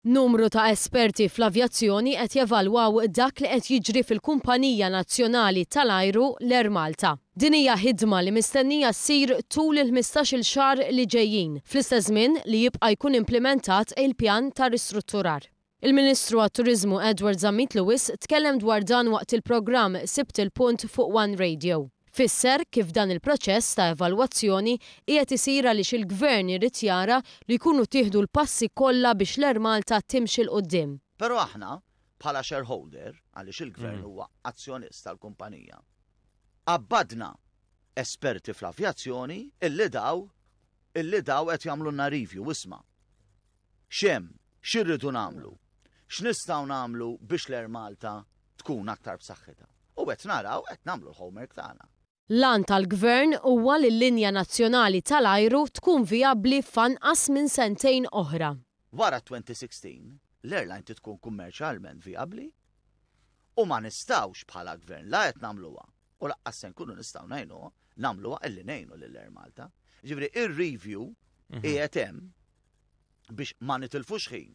Numru ta' esperti fl-avjazzjoni qed jevalwaw dak li qed jiġri fil-kumpanija nazzjonali tal-ajru l-Air Malta. Din hija ħidma li mistennija ssir tul il-15-il xahar li ġejjin, fl-istess żmien li jibqa' jkun implimentat il-pjan ta' ristrutturar. Il-Ministru għat-Turiżmu Edward Zammit Lewis tkellem dwar dan waqt il-programm Sibt il-Punt fuq One Radio. Fisser kif dan il-proċess ta' evalwazzjoni qiegħed isir għaliex il-Gvern irid jara li jkunu ttieħdu l-passi kollha biex l-Air Malta timxi 'l quddiem. Però aħna, bħala shareholder, għaliex il-Gvern huwa azzjonist tal-kumpanija, qabbadna esperti fl-avjazzjoni illi daw illi daw qed jagħmlulna review, isma' x'hemm, x'irridu nagħmlu, x'nistgħu nagħmlu biex l-Air Malta tkun aktar b'saħħitha. U qed naraw qed nagħmlu l-homework tagħna. L-għan tal-Gvern huwa li l-linja nazzjonali tal-ajru tkun vijabbli f'anqas minn sentejn oħra. Wara 2016, l-airline trid tkun kummerċjalment vijabbli u ma nistgħux bħala Gvern la qed nagħmluha u lanqas se nkunu nistgħu ngħinuha nagħmluha illi ngħinu lil Air Malta. Ġifieri ir-review qiegħed hemm biex ma nitilfux ħin.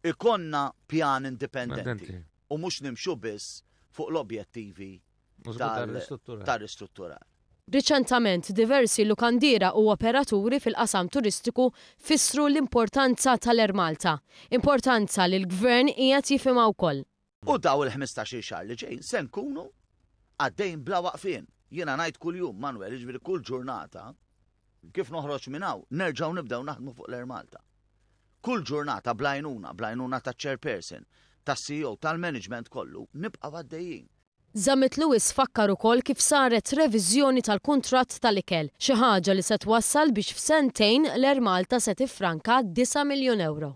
Ikollna pjan indipendenti u mhux nimxu biss fuq l-objettivi tar-ristrutturar. Riċentament diversi lukandiera u operaturi fil-qasam turistiku fissru l-importanza tal-Air Malta. Importanza li l-Gvern qiegħed jifhimha wkoll. U daw il-15-il xahar li ġejjin se nkunu għaddejjin bla waqfien. Jiena ngħid kuljum, Manuel, jiġifieri kull ġurnata, kif noħroġ minn hawn, nerġgħu nibdew naħdmu fuq l-Air Malta. Kull ġurnata bl-għajnuna, bl-għajnuna taċ-chairperson, tas-CEO, tal-management kollu, nibqgħu għaddejjin. Zammit Lewis fakkar ukoll kif saret reviżjoni tal-kuntratt tal-ikel, xi ħaġa li se twassal biex f'sentejn l-Air Malta se tiffranka 9 miljun ewro.